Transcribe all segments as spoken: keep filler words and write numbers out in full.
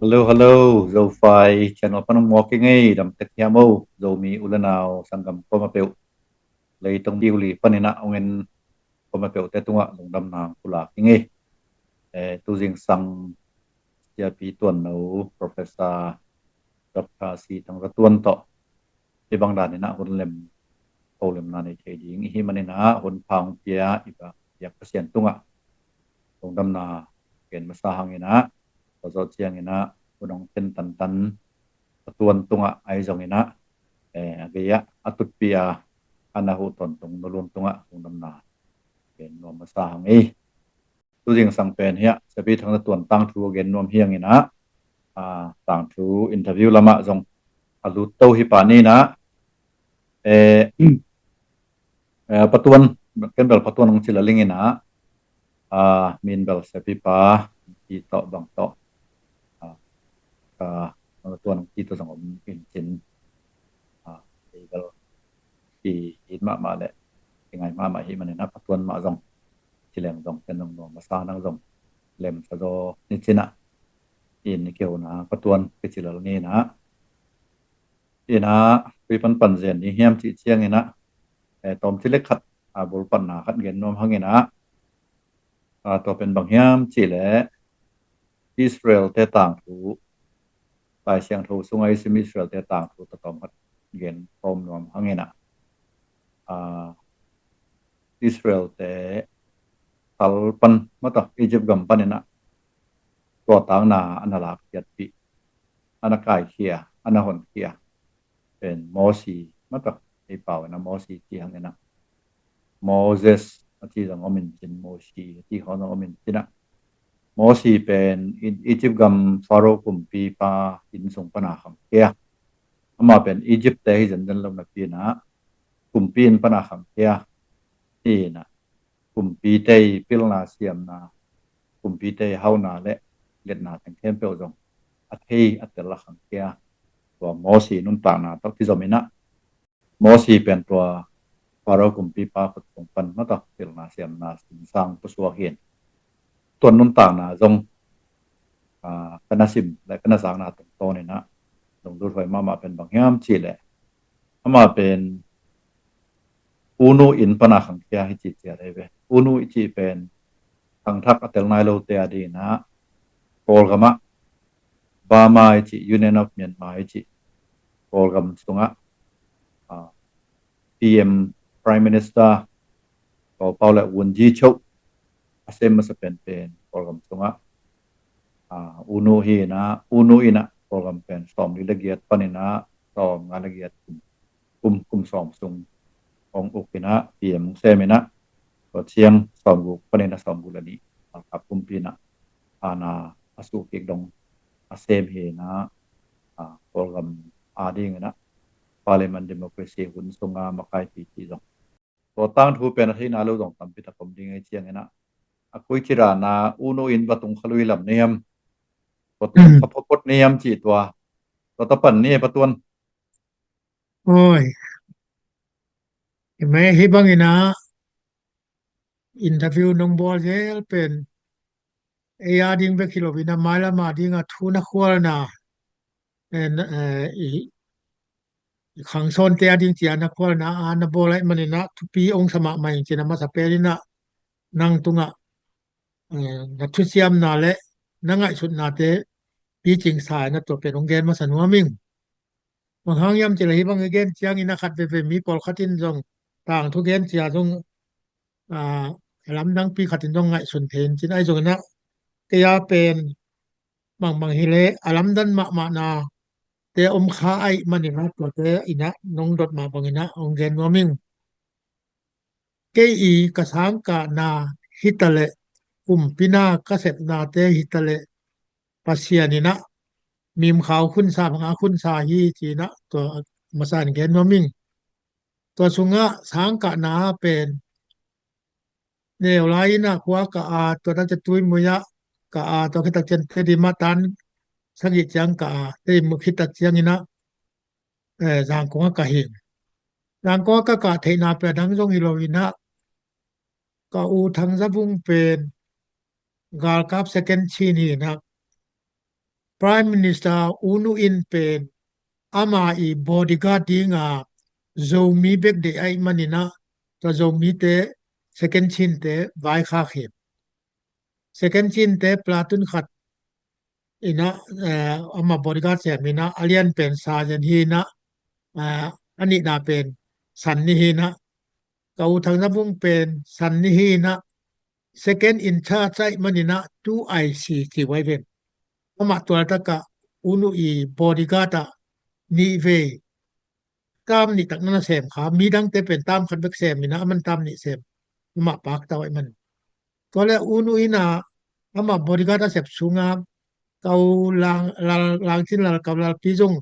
Hello, hello, Zofi channel pan hong muak ing ei, dam tek hiam o, Zomi u le nau sanggam kuamah peuh, leitung pi u li panin ah hong en kuamah peuhte tungah lungdamna hong pulak ing ei. Eh, tu zingsang siapi tuanno Professor Doctor C Thang Za Tuan tawh hih bang danin ah hun lem, holimna nei thei ding i hih manin ah hun pha hong pia i biak Pasian tungah lungdamna gen masa hangin ah, tua zawh ciangin ah hun hong pia tantan Pa Tuan tungah ahi zongin ah, eh, a gei ah a tutpih a, a na huh tawntung Nu Lun tungah lungdamna gen nuam masa hang ei. Tu zingsang pen hiah siapi Thang Za Tuan tangthu a gen nuam hi hangin ah, ah, tangthu interview lamah zong a lut to hi pah ni in ah, eh, eh, Pa Tuan, ken bel Pa Tuan hong ci lel ing in ah, ah, min bel siapipa ci tawh bang tawh, ah, Pa Tuan hong ci tawh zong om in cin, ah, ei bel ci it mahmah le ci ngai mahmah hi manin ah Pa Tuan mah zong ci leng zong ken zong nuam masa, nang zong lem sa zaw ni cin ah, in i kihona Pa Tuan kici lel ni in ah, in ah tui pan pan zen ni hiam cih ciangin ah, eh, tawmcik le khat, ah, bulpatna khat gen nuam hangin ah, ah, tua pen bang hiam cih leh Israel-te tangthu, Lai Siangtho sungah i sim Israel-te tangthu tawmtawm khat gen khawm nuam hangin ah, ah, Israel-te tal pan, mata, Egypt gam panin ah tua tangna a na lakkhiatpih, a na kaikhia, a na honkhia pen Mosi, mata, ei pau in ah Mosi ci hangin ah, Moses a ci zong om in cin, Mosi a ci khawng zong om in cin ah, Mosi pen E-, Egypt gam Pharaoh kumpipa inn sung pan a khangkhia. Amah pen Egypt-te hi zenzen lo napi in ah kumpi inn pan a khangkhia. Hi in ah kumpite i pilna siamna, kumpite i hauna le liatna teng khempeuh zong a thei a tel a khangkhia. Tua Mosi nuntakna tawh kizom in ah, Mosi pen tua Pharaoh kumpipa khut sung pan, mata, pilna siamna sinsang pusuak hi in. Tua nuntakna zong, ah, ka na sim le ka na zakna tungtawn in ah zong luthuai mahmah pen bang hiam cih leh, amah pen U Nu inn pan a khangkhia hi ci ciat hi ve. U Nu i cih pen khangthak a tel nai lote a ding in ah Kawlgam ah Burma i cih, Union of Myanmar i cih Kawlgam sungah, ah, P M, Prime Minister Kawlpau le Wun Ji Cho a sem masa penpen Kawlgam sungah, ah, U Nu hi in ah, U Nu in ah Kawlgam pen sawmli le giat panin ah sawmnga le giat kum, kum, kum sawm sung hong uk in ah, P M hong sem in ah, tua ciang sawmguk panin ah sawmguk le nih, ah, a kumpi in ah, ah, na a suh kik dong a sem hi in ah, ah, Kawlgam a ding in ah Parliament democracy hun sunga makaipi cih zong, tua tangthu pen a theihna lo zong tampi tak om ding ahih ciangin ah, a koici dan a U Nu inn va tung kha lui lam na hiam, va tung kha photphot na hiam cih tua, tua tawh pan ni, Pa Tuan. Oi. Hi meh, hih bangin ah interview nong bawl zel pen ei a ding bek hi lo in ah, mailam a ding a thu na khualna, eh, na, eh, i, i khangsawnte a ding ci a na khualna a na bawl ahih manin ah thupi hong sa mahmah ing cin a, masa pen in ah nang tungah, eh, na thusiamna le na ngaihsutnate picing sa in ah tua pen hong gen masa nuam ing. Bang hang hiam cih leh hih bang i gen ciangin a khat veve mi pawlkhat in zong tangthu gen cia zong, ah, a lamdangpi khat in zong ngaihsun thei in cin, ahi zongin ah kei a pen bangbang hi leh a lamdang mahmahnate om kha ahih manin ah tuate in ah nong dot mah bangin ah hong gen nuam ing. Kei i ka sangkahna hi ta leh, kumpina ka sepnate hi ta leh, Pasian in ah mimkhau khunsa bangah khunsa hi ci in ah tua masa in gen nuam ing. Tua sungah sangkahna pen neu lai in ah khua ka a, tua tak ciang Tuimui ah ka a, tua khit tak ciang Tedim ah tan sagih ciang ka a, Tedim khit tak ciangin ah, eh, Zangkong ah ka hi. Zangkong ah ka kah theihna pen a dang zong hi lo in ah, ka u Thang Za Vung pen galkap second chin hi in ah, Prime Minister U Nu In pen ama i bodyguard dinga Zomi bek deih ahih maninah, tua Zomite second chinte vaikhak hi. Second chinte platoon khat inah, eh, ama bodyguard sem inah, a lian pen sergeant hi inah, eh, a nihna pen san ni hi inah, ka u Thang Za Vung pen san ni hi inah, second in charge ahih maninah two I C ci vai ven. Amah tualtakah U Nu i bodyguard ah nih vei tam nih tak na sem kha, midangte pen tam khat bek sem inah, aman tam nih sem, amah pak tau ahih man. Tua le U Nu Inah amah bodyguard a sep sunga ka u Lang, Lal, Lang Cin Lal, ka u Lal Pi zong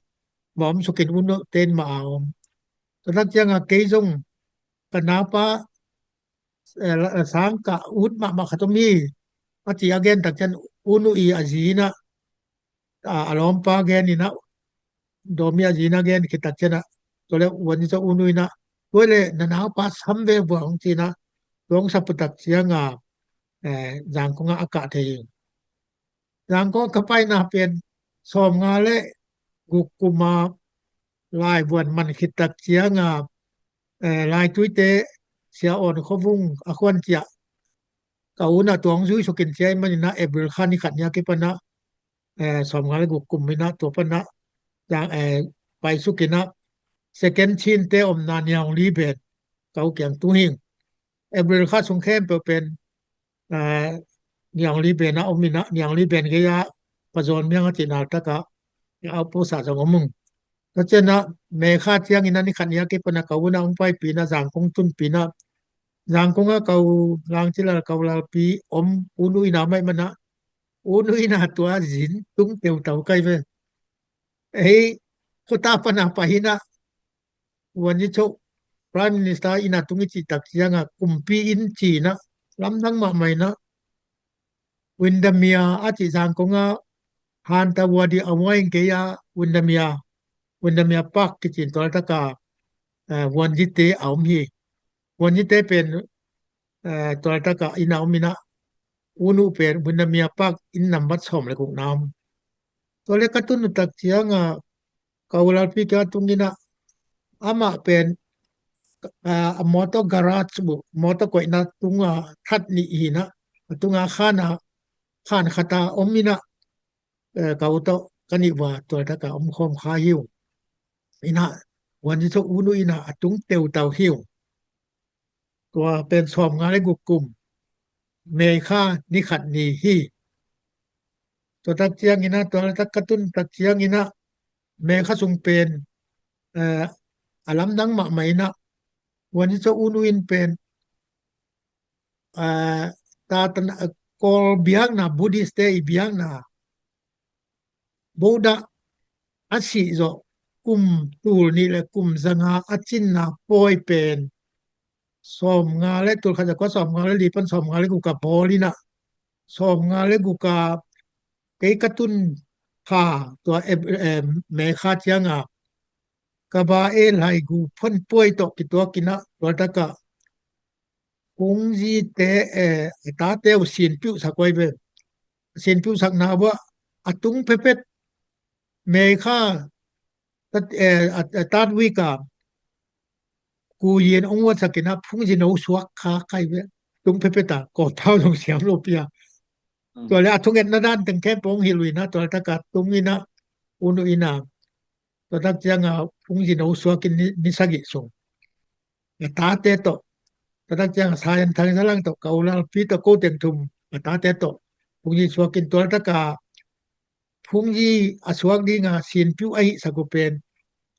va om sukin U Nu te in mah a om. Tua tak cianga kei zong ka naupa, eh, la-, sang ka ut mahmah khat om hi, a ci a gen tak cian U Nu i a zi inah, a, a lawmpa gen inah, Dawmi a zi inah gen khit tak cianah, tua le Vuan Ci Cok U Nu inah, tua le na naupa sam ve vua hong ci inah, tua hong sap uh tak cianga, eh, Zangkong ah a kah thei hi. Zangkong ka paina pen sawmnga le guk kuma laivuan man khit tak cianga, eh, Laituite Sia Awn Khua Vung a khuan ciah ka u inah tua hong zui sukin ci ahih maninah April kha ni khat ni a kipanah, eh, sawmnga le guk kum inah tua panah, eh, pai sukinah second chinte omna Niang Li Ben ka u kiang tung hing. April kha sung khempeuh pen, eh, Niang Li Ben a om inah, Niang Li Ben gei-ah Pazawn Miang a cih naltakah a outpost ah zong om ung. Tua cianah May kha cianginah ni khat ni a kipanah ka u inah hong paipih inah Zangkong tunpih inah, Zangkong ah ka u Lang Cin Lal, ka u Lal Pi om, U Nu Inah mah ahih manah U Nu Inah tua zin tung teutau kai ve. Ei, khuata panah pai inah Vuan Ci Cok Prime Minister inah tung i cih tak cianga kumpi inn ci inah lamdang mahmah inah Windermere a cih Zangkong ah Hantawadi a waing kei a Windermere, Windermere Park kici in tualtakah, eh, Vuan Ci te a om hi. Vuan Ci te pen, eh, tualtakah inn a om inah U Nu pen Windermere Park inn nambat sawm le guk na om. Tua le ka tun uh tak cianga ka u Lal Pi kiang tung inah amah pen, ah, a motor garage uh, motor koihna tunga that nih hi inah, a tunga khan a, khan khat a om inah, eh, ka u tawh ka nih vua tualtakah om khawm kha hi ung. Inah Vuan Ci Cok U Nu inah a tung teutau hi ung. Tua pen sawmnga le guk kum May kha ni khat ni hi. Tua tak cianginah, tua tak ka tun tak cianginah May kha sung pen, eh, a lamdang mahmah inah Vuan Ci Cok U Nu in pen, eh, ta, ta, Kawl biakna, Buddhist te i biakna Buddha a sih zawh kum tul nih le kum zanga a cinna pawi pen sawmnga le, tul khat za kua sawmnga le li pan sawmnga le guk a bawl inah, sawmnga le guk a kei ka tun kha tua, eh, eh, May kha cianga ka ba e laigu phon puai tawh kituak inah tualtakah Phungzi te, eh, a tate uh sin piuhsak uh ai ve. Sin piuhsakna uh ah a tung pepet May kha tat, eh, a, a tat week a kuyin ong watsak inah Phungzi no suak kha kai ve. Tung pepet a kawtau zong siam lo pia. Mm. Tua le a thungetna dan teng khempeuh ong hilh uh inah tualtakah tung inah U Nu inah tua tak cianga Phungzi no suak in ni, ni sagih sung a tate tawh, tua tak cianga Sayan Thang Za Lang tawh, ka u Lal Pi tawh, ko teng thum a tate tawh Phungzi suak in tualtakah Phungzi a suak dinga sin piuh a hihsak uh pen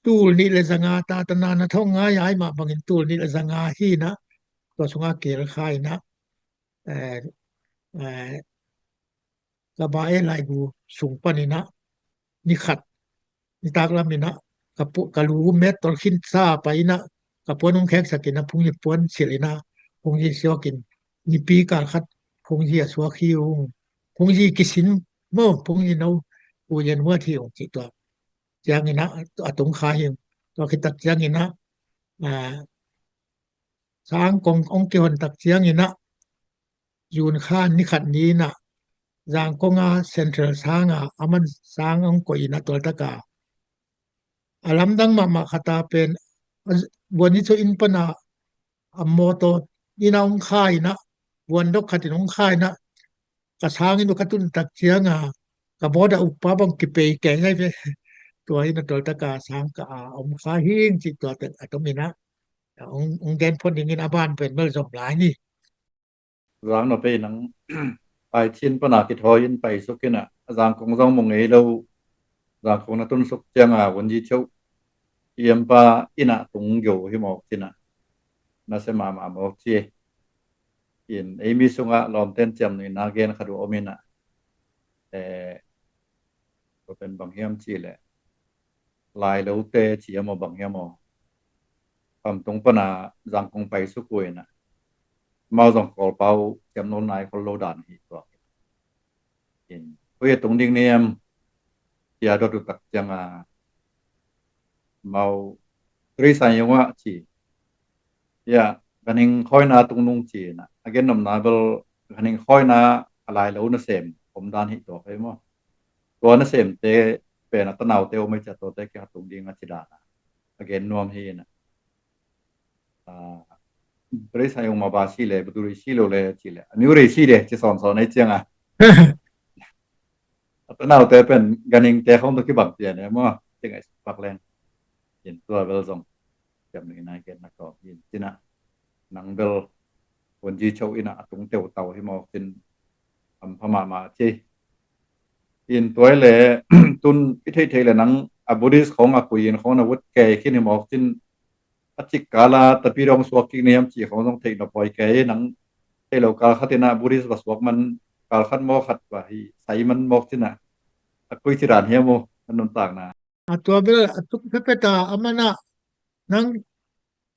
tul nih le zanga, ta, ta na, na thong ngai ai mah bangin tul nih le zanga hi inah tua sunga keel kha inah, eh, eh, ka ba e laigu sung pan inah ni khat nitak lam inah ka pu-, ka lu met tol khin sa pai inah ka puan ong kheksak inah Phungzi puan silh inah Phungzi suak in nipi kal khat Phungzi a suak hi ung. Phungzi kisin maw, Phungzi no kuyin wat hi ung cih tua cianginah a tung kha hi ung. Tua khit tak cianginah, ah, sang kong ong kihon tak cianginah June kha ni khat ni inah Zangkong a Central sang a, a man sang hong koih in a tualtak a, a lamdang mahmah khat a pen, a, vuan hi chu inn pan a, a mawtaw inn a hong kha in a, vuan dok khat in hong kha in a, ka sang inn uh ka tun tak ciang a, ka bawda ukpa bang kipei kei ngai ve. Tua inn a tualtak a sang ka a om kha hing cih tua teng a tom in a, hong, hong gen phot ding in a ban pen bel zom lai ni. Zang na pei nang Paithin pan a kithawi in paisuk in a, Zangkong zong mu ngei lo, Zangkong na tunsuk ciang a vun ji cheu i em pa inn a tung gyo hi mawk cin a, na se mahmah mawk ci. In ei mi sung a lawmten ciam nuihna gen khat uh om in a, eh, tua pen bang hiam cih leh Lailote ci a maw bang hiam aw, Khamtung pan a Zangkong paisuk uh in a, amau zong Kawlpau ciam lo nai khol lo dan hi tuak. In, koi a tung ding ni em, ci a dot uh tak ciang a, amau Three Sanyong ah ci. Ya, ganhing khawina tung nung ci in a, a gen nopna bel ganhing khawina a lailo nasem om dan hi tuak hi maw. Tua nasemte pen a tanaute om ei ci a, tuate kiang a tung ding a ci dan a, a gen nuam hi in a. Ah, Three Sanyong mah ba si le, Buturi si lo le ci le, a miu rei si le ci sawnsawn ei ciang a, a tanaute pen ganhingte khawng tawh kibang pian e maw, ci ngaihsut pak leng. In tua bel zong ciam nuihna gen na kawm in cin a, nang bel vun ji cheu in a, a tung teutau hi mawk cin, hampha mahmah ci. In tua i le, tun i theihtheih le nang a Buddhist khawng a kui in khawng na vut kei khin hi mawk cin, a cik kal a tapi dong suak kik ni hiam ci khawng zong theih nop huai kei, nang theih lo kal khat in a Buddhist va suak man, kal khat maw khat va hi sai man mawk cin a, a kui ci dan hiam uh, a nuntakna. A tua bel a tuk pepet a, a man a nang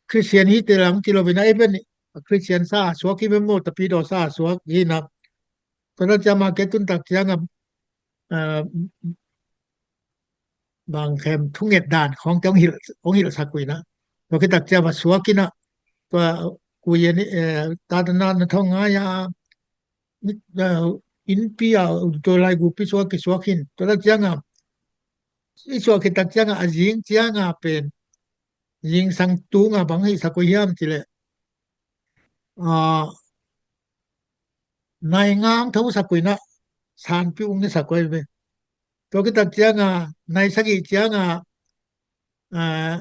Christian hi te lang ci lo in a, ei pen a Christian sa a suak hi bem maw, tapi daw sa a suak hi na. Tua na ciang a ke tun tak ciang a, ah, bang khem thunget dan khawng te hong hilh, hong hilh sak uh in a. Tua khit tak ciang a va suak in a, tua kui in, eh, ta na na thong ngai a, ni, eh, innpi a, tua lai gupi suak kisuak hin. Tua tak ciang a, i suak khit tak ciang a, a zing ciang a pen, zingsang tung a bang hih sak uh hiam ci leh, ah, nai nga hong tho sak uh in a, sanpi ung ni sak uh hi ve. Tua khit tak ciang a, nai sagih ciang a, ah,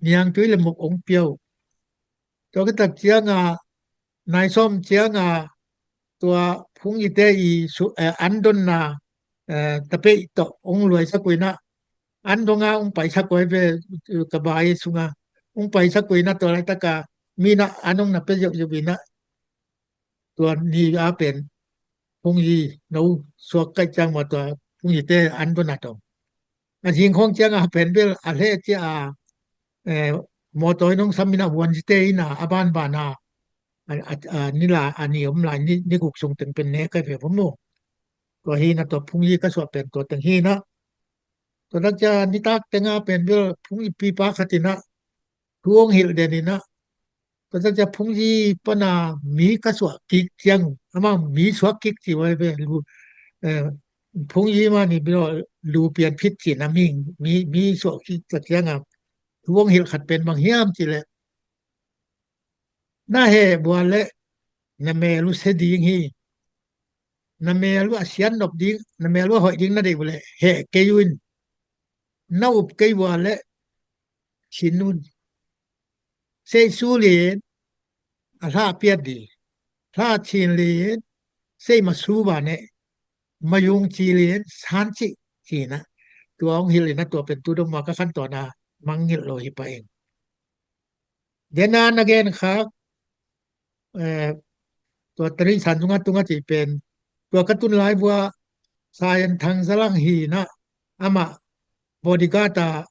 niangtui le muk hong pia uh. Tua khit tak ciang a, nai sawm ciang a, tua phungite i su, eh, an donna, eh, tapeih tawh hong luai sak uh in a, an dong a hong pai sak uh hi ve, ka bai sung a hong pai sak uh in a, tua laitak a mi in a an dong na pia ziauziau in a, tua ni a pen phungyi no suak kaih ciang maw, tua phungyite an donna tawh. A zing khawng ciang a pen bel a hleh cia a, eh, mawtaw in hong sam in a, vuanzite in a, a banban a, a, a, a ni la, a ni om lai, ni, ni guk sung teng pen ne kai ve pum uh. Tua hi na, tua phungyi ka suah pen tua teng hi na. Tua tak cia nitak teng a pen bel phungyi pipa khat in a, thu hong hilh den in a. Tua tak cia phungyi pan a mi ka suah kik ciang, amah mi suak kik ci uh hi ve, lu, eh, phungyi mah ni bel lu pian phit ci na, mi, mi, mi suah kik tak ciang a, thu hong hilh khat pen bang hiam ci leh, na heh bual leh na mel uh se ding hi. Na mel uh a sian nop ding, na mel uh a hoih ding na deih uh leh heh kei un. Na up kei bual leh chin un. Seih su lin a hla piat ding. Hla chin lin seih ma su ba ne. Mayung ci lin san cih ci na. Tua hong hilh in a, tua pen tu dong ma ka khan tua na mangngilh lo hi pah ing. Dena na gen khak, eh, tua Tari San Zunga tunga cih pen, tua ka tun lai vua Sayan Thang Zalang hi na, amah bodyguard a,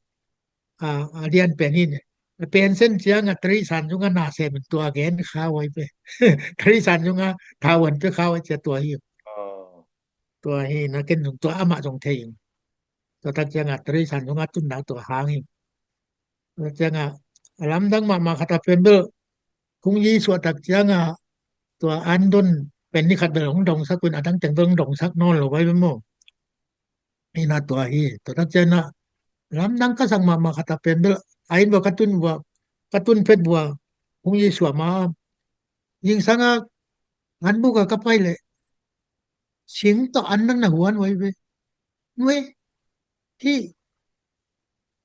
a, a lian pen hi ne. A pension ciang a Tari San Zunga na sem in tua gen kha huai pe. Tari San Zunga thawan pe kha huai cia tua hi. Oh. Tua hi na ken zong tua amah zong thei in. Tua tak ciang a Tari San Zunga tun na tua hang hi. Tua ciang a, a lamdang mahmah khat a pen bel, phungyi suah tak ciang a, tua an don pen ni khat bel hong dongsak un, a dang teng bel hong dongsak nawn lo vai bel maw. Ina tua hi, tua tak ciang a lamdang ka sak mahmah khat a pen bel a inn vua ka tun vua, ka tun phet vua hong i suam a, zingsang a an buk a ka pai leh sing tawh an nang na huan vai ve. Nuai, hih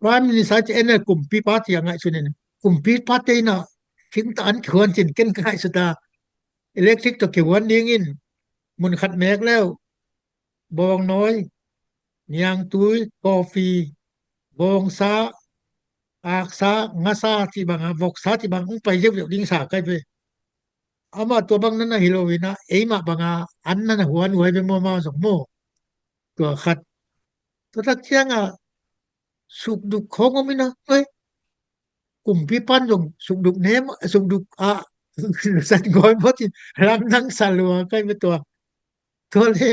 Prime Minister ci en a kumpipa ci a ngaihsun in, kumpipate ina sing tawh an kihuan cin ken ka ngaihsut a, electric tawh kihuan dingin mun khat mek leu bawngnawi, niangtui, coffee, bawngsa, aksa, ngasa cih banga, voksa cih bang hong pai ziauziau ding sa kai ve. Amah tua bang nana hi lo ina, eimah banga an nana huan huai ve maw, amau zong maw. Tua khat. Tua tak ciang a sukduk khong om ina, oi, kumpipan zong sukduk nem, sukduk a, san goi mawt in lamdang sa lua kai ve tua. Tua le,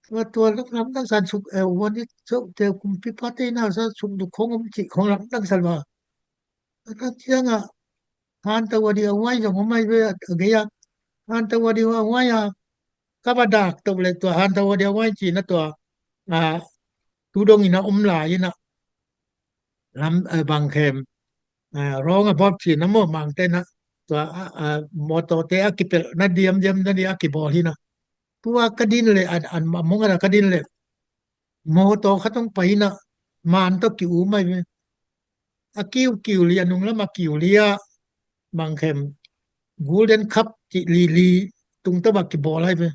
tua, tua lamdang san suk, eh, huan i, so, te kumpipate ina sa sukduk khong om cih khong lamdang sa lua. Tua tak ciang a, hantawadi a huai zong om ai ve a gei a. Hantawadi a huai a, ka va dak to le tua hantawadi a huai cih na tua, a, tu dong ina om lai ina. Lam, eh, bang khem, eh, roundabout cih na maw Mangte na tua, a, a, mawtawte a kipelh na diamdiam na di a kibawl hi na. Tua ka din le, an, an, a mong a ka din le mawtaw khat hong pai ina, man tawh ki-um ai ve. A kiukiu li, a nunglam a kiu li a, bang khem, Golden Cup cih lili tung tawh a kibawl ai ve.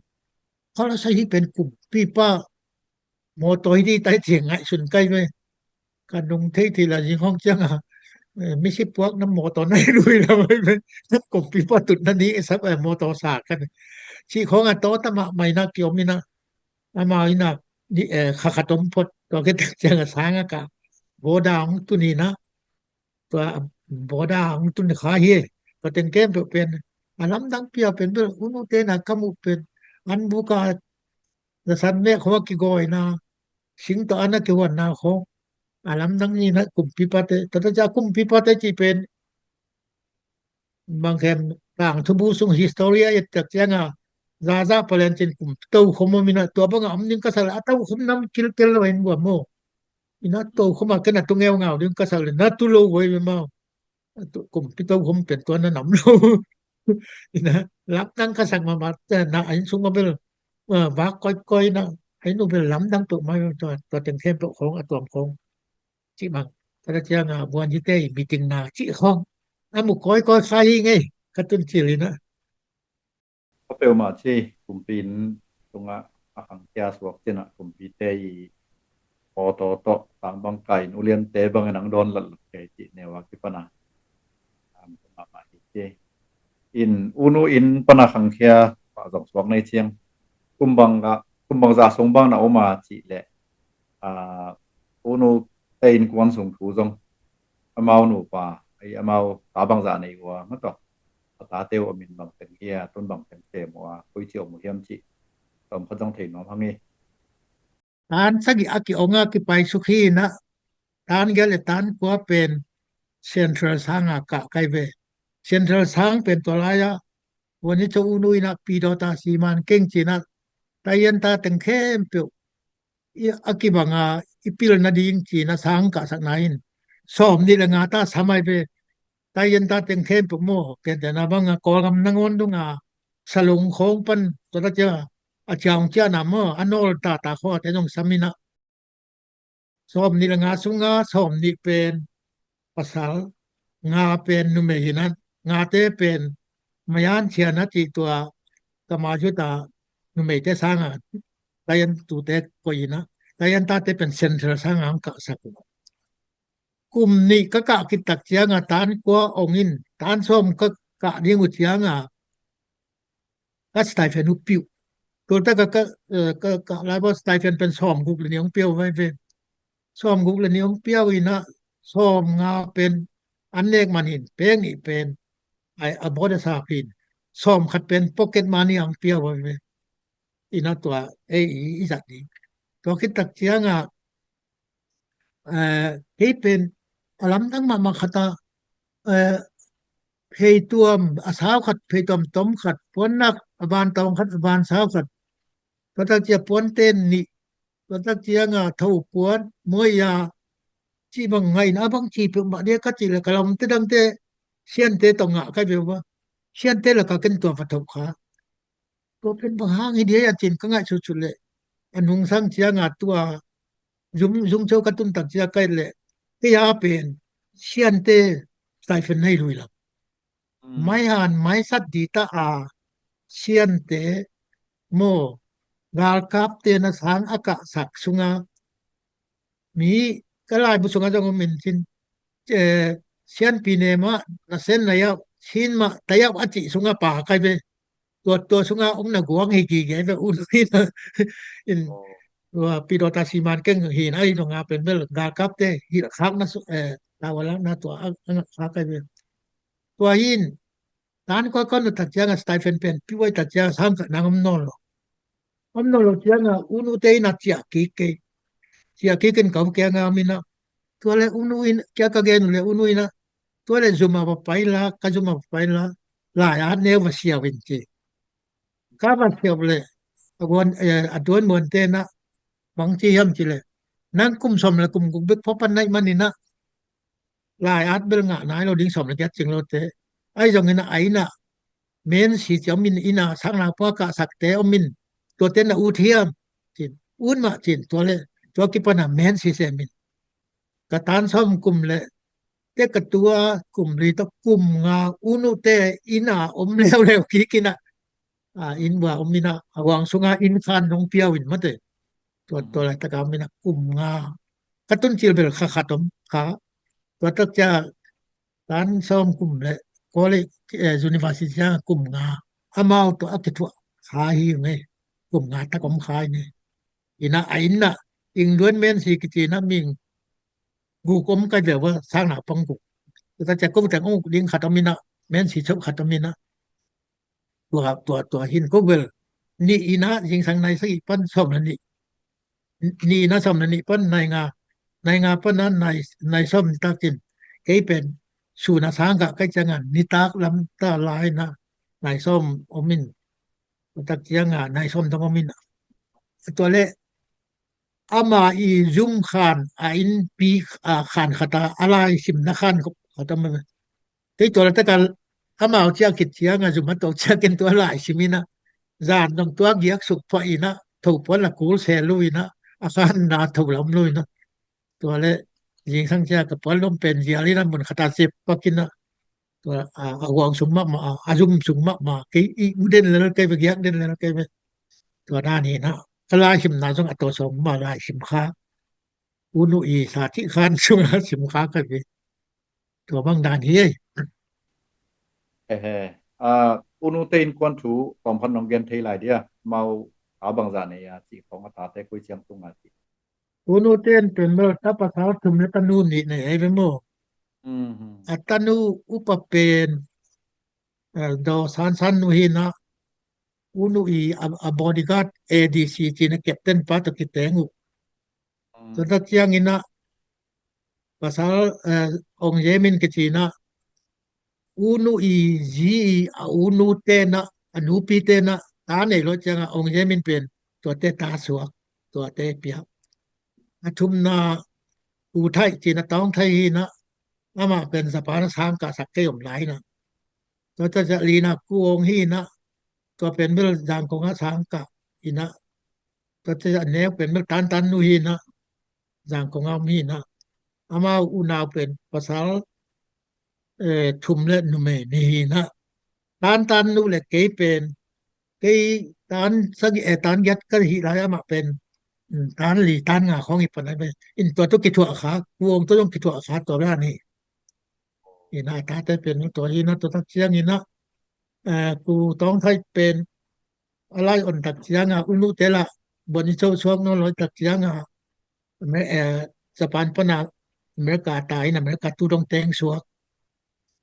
Kha la sa hi pen kumpipa mawtaw hi di tai ci ngaihsun kai ve. Ka nung thei thei la zing hong ciang a, eh, misi puak na mawtaw na hi lui la mai ve. Kumpipa tut na ni e sap, eh, mawtaw sa kan. Cih khong a tawta mahmah ina kiom ina. Amau ina, ni, eh, kha khat om phot, tua khit tak ciang a sang a ka. Boda hong tun ina, tua boda hong tun kha hi. Tua teng khempeuh pen, a lamdang pia pen bel, u nute na ka muh pen, an buk a, na san mek khong a kigawi na, sing tawh an a kihuan na khong. A lamdang ni na kumpipate, tua tak ciang kumpipate cih pen, bang khem tangthu bu sung history a et tak ciang a, zaza palen cin kum tokhom om ina tua bang a om ding ka sa le a tokhom nam kilkel lo in bua maw. Ina tokhom a ken a tu ngeungau ding ka sa le na tu lo voi ve maw. A tu kumpi tokhom pen tua na nam lo. Ina lamdang ka sak mahmah, eh, na a inn sung a bel, eh, vak koikoi na a inn uh bel lamdang peuhmah tua, tua teng khempeuh khong a tuam khong. Cih bang, ka ta ciang a buan hi te i meeting na cih khong a mu kawikawi kha hi ngei, ka tun cil hi na. Ka peuhmah ci, kumpi inn tungah a khangkhia suak cinah kumpite i pawtaw tawh tang bang kai in uliante bangin ang dawn latlat kei cih neu a kipan a mahmah hi ci. In unu inn pana khangkhia pah zong suak nei ciang. Kumbang ah, kumbang zah sung bang na om a cih leh, aa, unu te innkuan sung thu zong amau nupa, ei, amau ta bang zah nei uh a, mataw. A tate uh a min bang teng hi a, tun bang teng sem uh a, koi ci om uh hiam cih. Tom khat zong thei nuam hang hi. Tan sagih a ki-ong a kipaisuk hi na, tan giat le tan kua pen Central sang a kah kai ve. Central sang pen tua lai-ah, tua ni co unu inah pidawta siman keng cinah, taian ta teng khempeuh i a kibanga i pilna ding cinah sang kahsakna in, sawm nih le nga ta samai ve. Taian ta teng khempeuh maw, kentena banga Kawlgam nangawn dunga salung khawng pan tua ta cia a ciang ciahna maw, a nawl tata khawte zong saminah, sawm nih le nga sunga sawm nih pen pasal, nga pen numei hinah, ngate pen mayan cianah cih tua kama yuta numeite sanga taian tute koih hinah, taian tate pen Central sanga ang kahsak uh. Kum nih ka kah khit tak cianga tan kua ong in, tan sawm ka kah ding uh cianga ka stipend uh piuh. Tulta ka, ka, eh, ka, ka lai bawh stipend pen sawm guk le nih hong piau vai ve. Sawm guk le nih hong piau inah sawm nga pen an nek man hin, peng nih pen ai a bawt a sak hin, sawm khat pen pocket money hong piau vai ve. Inah tua ei i, i zat ding. Tua khit tak cianga, eh, kei pen a lamdang mahmah khata, eh, Pheituam a sau khat, pheituam tom khat, puannak a ban tawng khat, a ban sau khat. Tua tak ciang puante nih, tua tak ciang a tho puan, muai a, cih bang ngaihna bang ci peuhmah dia ka cih le ka lamte dangte, siante tawh ngah kai ve ua. Siante lakah ken tua va tho kha. Tua pen bang hang hi dia a cin ka ngaihsut sut le a nungsang ciang a tua zum zung cheu ka tun tak ciang kai le kei a pen siante stipend nei lui lo. Maihan maisat di ta a siante maw, galkapte na sang a kahsak sunga mi ka laibu sunga zong om in cin, eh, sianpi ne mah na sen na yauh sin mah ta yauh a cih sunga pa kai ve. Tua tua sunga om na guang hi gige ve un hi na in tua pidawta siman keng hi na ahi donga pen bel galkapte hi khak na su eh tawa lak na tua a ngak khak kai ve. Tua hin tan kua kau na tak ciang a stipend pen piuai tak ciang a sang khat nang om nawn lo. Om nawn lo ciang a unu te in a ciah kik kei. Ciah kik in kau kiang a om in a tua le unu in kia ka gen uh le unu in a tua le zum a va pai la ka zum a va pai la lai at neu va siau in ci. Ka va siau le a guan eh, a duan muan te na bang ci hiam ci le nang kum som le kum guk bek phopan naih man in a lai at bel ngah nai lo ding som le giat cing lo te. Ai zong in a ai na men si ci om in ina sang na pua ka sak te om in tua te na ut hiam cin ut mah cin tua le tua kipan a men si se min ka tan som kum le te ka tua kum li ta kum nga unu te ina om leu leu kik ina a inn bua om ina a huang sunga inn khan nong piau in mate. Tua tua lai taka om ina kum nga ka tun cil bel kha khat om kha tua tak cia tan sawm kum le college eh, university cia kum nga amau tua a kithuah kha hi nge kum nga tak om kha hi nge ina a inn na ing duan men si kici na ming guk om kai ve ua sang na pang guk. Tua tak cia ko teng ong ding khat om ina men si chauh khat om ina tua tua tua hin ko bel ni ina zingsang nai sagih pan sawm na nih ni ina sawm na nih pan nai nga nai nga pan na nai nai sawm ni tak cin kei pen su na sang ka kai ciang a ni tak lam ta lai na nai sawm om in tak ciang a nai sawm dong om in tua le ama i zum khan a inn pi a khan khata a lai sim na khan khata ma kei tua la taka amau cia kit ciang a zum a to cia ken tua lai sim ina zan dong tua giak suk pha ina tho puan la kul se lu ina a khan na tho lam lu ina tua le zingsang cia ka puan lom pen zial ina mun khata sep pak ina tua a huang sung mahmah a zum sung mahmah kei i u den lel kei ve giak den lel kei ve tua na ni na ka lai sim na zong a to sawm ma lai sim kha unu i sa cih khan sunga sim kha ka ve tua bang dan hi ei. Ehe. Unu te in kuan thu tawm khat nong gen thei lai dia mau a bangzah nei a cih khawng a tate koi ciang tunga cih. Unu te in pen bel ta pasal thum le tanu nih nei ei ve maw? A tanu upa pen daw sansan nu hi na unu i a bodyguard A D C cina captain pa tawh kiteng uh. Tua tak ciang ina pasal ong yemin kici na unu i zi i a unu tena a nupi tena ta nei lo ciang a ong yemin pen tuate ta suak tuate piak. A thumna u thai cina tawng thai hi na amah pen Japan a sang ka sak kei om lai na. Tua ta cia lina ku ong hi na tua pen bel Zangkong a sang ka ina tua cia neu pen bel tantan nu hi na Zangkong a om hi na amau unau pen pasal thum le numei ni hi na tantan nu le kei pen kei tan sagi e tan giat ka hi lai amah pen tan li tan nga khong hi pan ai in tua tu kithuah kha kuang tu zong kithuah kha tua bel ni ina tate pen tua hi na tua tak ciang ina ku tawng thai pen a lai on tak ciang a unu te la bon i chau suak no loi tak ciang a Japan pana America ta in America tu dong teng suak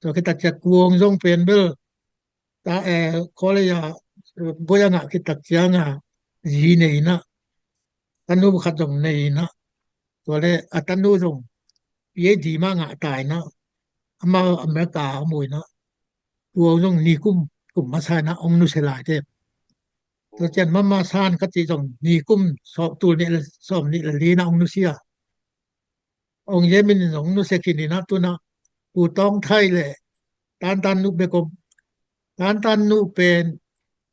tua kitak ciang kuang zong pen bel ta eh college a boy a ngah kitak ciang a zi nei na tanu khat zong nei na tua le a tanu zong P H D ma ngah tai na ama America a mui na Tua zong nikum, kum masa in ah hong nusia lai te. Tua ciang mama san khat cih zong nikum sawm, tul nih le sawm nih le li in ah hong nusia. Ong Ye Min in zong nusia khin in ah tu in ah Pu Tawng Thai le Tan Tan Nu bek om. Tan Tan Nu pen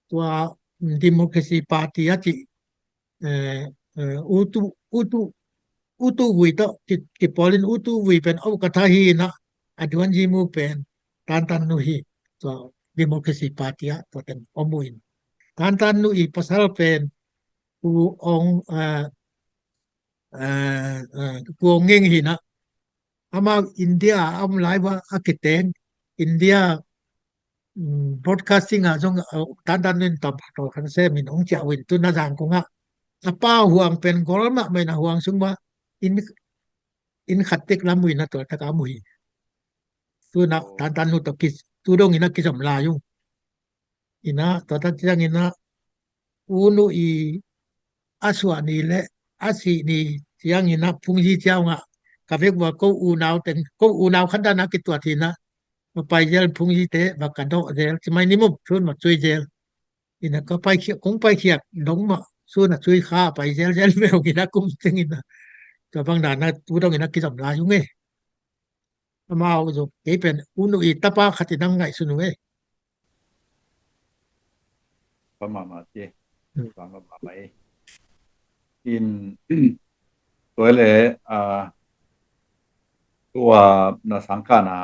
tua Democracy Party a cih, eh, eh, U Tu, U Tu, U Tu Vui tawh ki, kipawl in U Tu Vui pen U Ka Tha hi in ah a duan ji mu pen Tan Tan Nu hi. Tua Democracy Party ah tua teng om uh in Tan Tan Nu i pasal pen Pu Ong, eh, eh, eh, Pu Ong Ngeng hi in ah amau India a om lai uh a kiteng India, mm, broadcasting ah zong, uh, Tan Tan Nu in tawm khat tawm khat sem in hong ciah uh in tu in ah Zangkong ah a pa Huang pen gol mahmah in ah Huang sung mah inn, inn khat tek lam uh in ah tua tak a om uh hi. Tu in ah Tan Tan Nu tawh ki, tu dong in ah kizom lai ung. In ah tua tak ciang in ah U Nu i a suah ni le a sih ni ciang in ah Phung Yi ciang ah ka vek vua ko unau teng, ko unau khat dan a kituat hi in ah va pai zel, Phung Yi te va ka dawh zel ci mai ni mum, sun ma cui zel. In ah ka pai khiak, kong pai khiak dong mah sun a cui kha pai zel zel ve ung in ah kum teng in ah tua bang dan a tu dong in ah kizom lai ung e. Amau zong kei pen U Nu i tapa khat in ah ngaihsun uh e. Pa mahmah ci. Hmm. Pa mahmah mai. In tua le, ah, tua na sangkah na,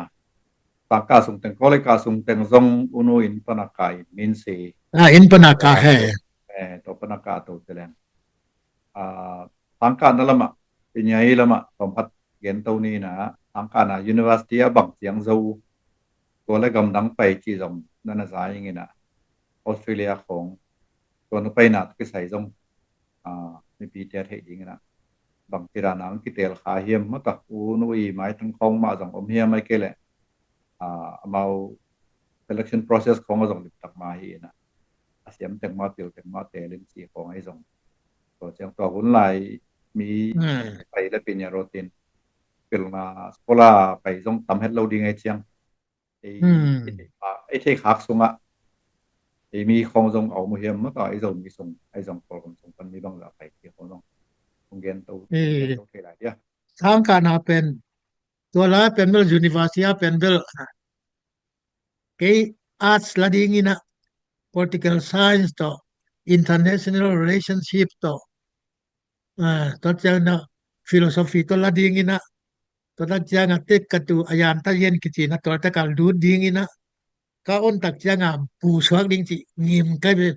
sangkah sung teng, college kah sung teng zong U Nu inn pan a kah in min si. Ah, inn pan a kah he. Eh, tua pan a kah to te leng. Ah, sangkah na lamah, pinya i lamah, tawm khat gen to ni in ah, sangkah na university a bang ciang zo, tua le gamdang pai ci zong na na za ing in ah, Australia khong, tua na pai na kisai zong, ah, mipi te a theih ding in ah, bang ci dan a ang kitel kha hiam mata, U Nu i maitang khong mah zong om hiam ai kei leh, ah, amau selection process khong a zong limtak mah hi in ah, a siam teng mah, pil teng mah, tel in ci khong ahi zong. Tua ciang tua hun lai mi, hmm, pai le pinya rotin pilna scholar pai zong tam het lo ding ahi ciang. Ei, hmm, ei thei khak, ei thei khak sungah ei mi khong zong a om uh hiam mata, ei Zomi sung, ei zong Kawlgam sung pan mi bangzah pai ci khong zong hong gen to, eh, gen to thei lai dia. Sangkah na pen tua lai pen bel university a pen bel kei arts la ding in ah political science tawh international relationship tawh, ah, tua ciang in ah philosophy tawh la ding in ah, tua tak ciang a tek ka tu a yan ta yen kici in ah tua tak a lut ding in ah ka on tak ciang a bu suak ding ci ngim kai ve.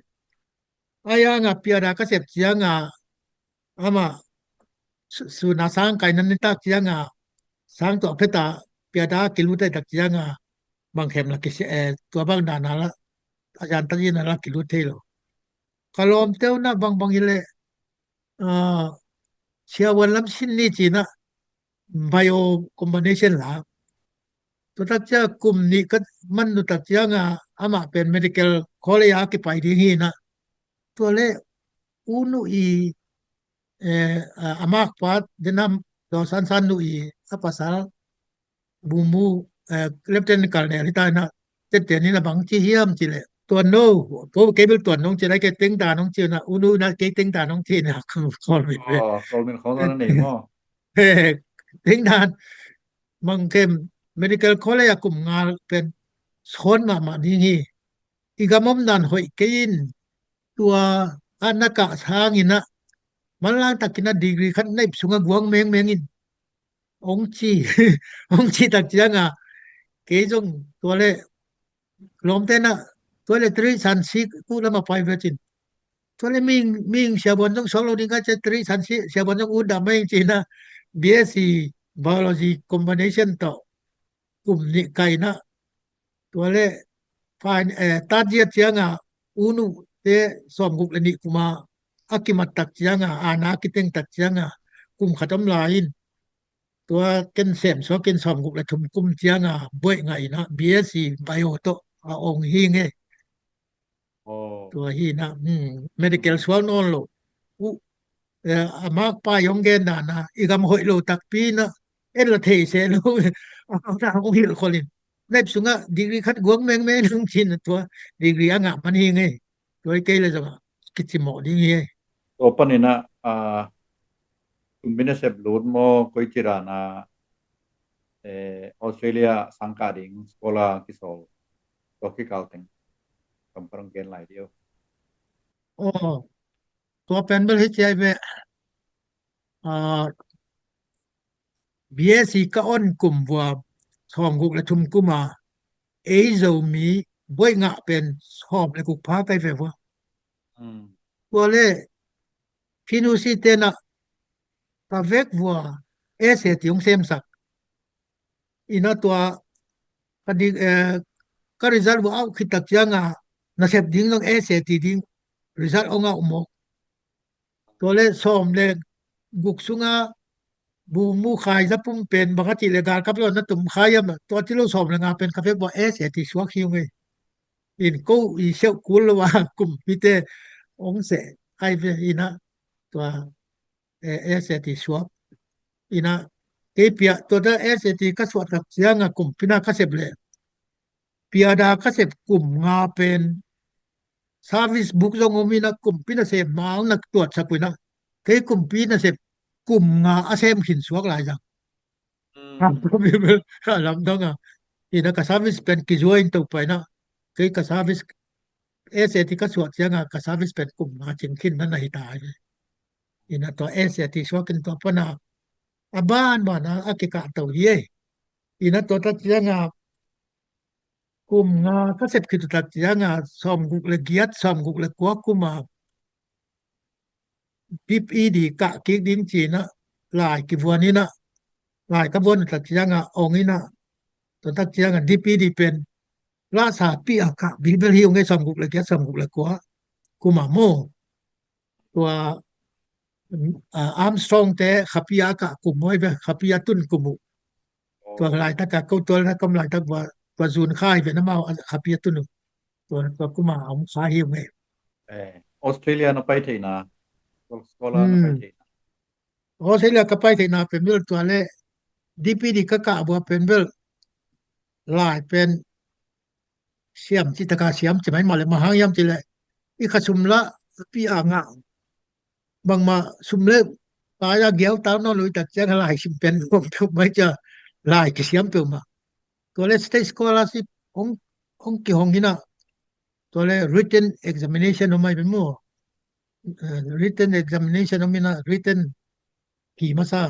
A yang a piada ka sep ciang a amah su-, suna sang kai nan ni tak ciang a sang tuah phet a piada kilut ai tak ciang a bang khem la kisi, eh, tua bang dan a la a yan ta yen a la kilut thei lo. Ka lawmte uh na bang bang hi leh, ah, siavuan lam sin ni ci in ah bio combination la. Tua tak ciang kum nih ka man uh tak ciang a amah pen medical college a kipai ding hi in ah. Tua le U Nu i, eh, a, a makpa denam Daw San San Nu i a pasal Bumu, eh, Lieutenant Colonel hi ta in ah, tete ni na bang ci hiam ci leh, tuan no, ko kei bel tuan nong ci lai, kei teng dan nong ci na, U Nu na kei teng dan nong ci na, Kawlmin ve. Oh, Kawlmin khong na nei maw? He, teng dan, mang kem, medical college a kum nga pen suan mahmah ding hi. I gam om dan hoih kei in, tua a na kah sang in ah, manlang tak in ah degree khat na ip sung a guang mengmeng in. Ong ci, ong ci tak ciang a, kei zong tua le lawmte na, tua le three sixty kuh lam a pai ve cin. Tua le ming, ming siavuan zong suak lo ding ka ci, three sixty siavuan zong ut dah mai ci in ah, B S C biology combination tawh kum nih kai in ah, tua le fine, eh, third year ciang a U Nu te sawmguk le nih kum a a kimat tak ciang a, a na kiteng tak ciang a kum khat om lai in, tua ken sem suak in sawmguk le thum kum ciang a buaih ngah in ah B S C bio tawh a ong hi nge. Oh. Tua hi in ah, hmm, medical sual nawn lo. U, eh, a makpa i ong gen dan a, i gam hoih lo takpi in ah, en la thei se lo. A kau ta ong hilh khol in. Naip sungah degree khat guak mengmeng nang cin a tua degree a ngah man hi ngei. Tua i kei le zong a kicimawh ding hi ei. Tua panin ah, ah, kum bina sep lut maw, koi ci dan a, eh, Australia sangkah ding scholar kisawl tua kikal teng kam parang gen lai dih o. Aw, tua pen bel hi ciai ve. Ah, B S C ka on kum vua sawmguk le thum kum a ei Zomi buai ngah pen sawm le guk pha kai ve vua. Tua le P N U C tenah ka vek vua S A T hong semsak. Ina tua ka dik, eh, ka result vua auh khit tak cianga nasep ding zong S A T ding result hong auh mawk. Tua le sawm le guk sunga bu mu khai za pum pen bang a cih le galkap lo na tum khai ama tua ci lo sawm le nga pen ka vek vua S A T suak hi ung ei. In ko i siauh kul lo a kumpite ong seh ai ve ina tua, eh, S A T suak ina kei pia tua ta S A T ka suak tak cianga kumpina ka sep le piada ka sep kum nga pen service book zong om ina kumpi nasep mang na tuat sak ina kei kumpi nasep kum nga a sem khin suak lai zang. Ka lamdang a ina ka service pen kizuai in to paina kei ka service S A T ka suak cianga ka service pen kum nga cing khin na na hi ta ina tua S A T suak in tua pana a ban bana a kikah to hi ei. Ina tua ta cianga kum nga ka sep khit uh tak cianga sawmguk le giat sawmguk le kua kuma dip i di kah kik ding cina lai kivuan ina lai ka vuan uh tak cianga ong ina tua tak cianga dip i di pen lasa pi a kah bilbel hi ung ei sawmguk le giat sawmguk le kua kuma maw. Tua, ah, Armstrong te khapia ka kum hoi ve khapia tun kum uh. Tua laitaka ko tua laitaka kom laitaka tua zun khai ve na mau khapia tun uh. Tua, tua kuma a om kha hi ve. Eh, Australia na pai theina. Scholar na pai theina. Australia ka pai theina pen bel tua le D P D ka kah bua pen bel lai pen siam ci taka siam ci mai male mahang yam ci le i kha sum la pi a nga bangma sum le pa ya giau tau no lui tak ciang lai sim pen bom tu mai cia lai ki siam pe ma. Tua le state scholarship ong ong ki hong ina tua le written examination om mai pe mu. Eh, written examination om ina written hi masa.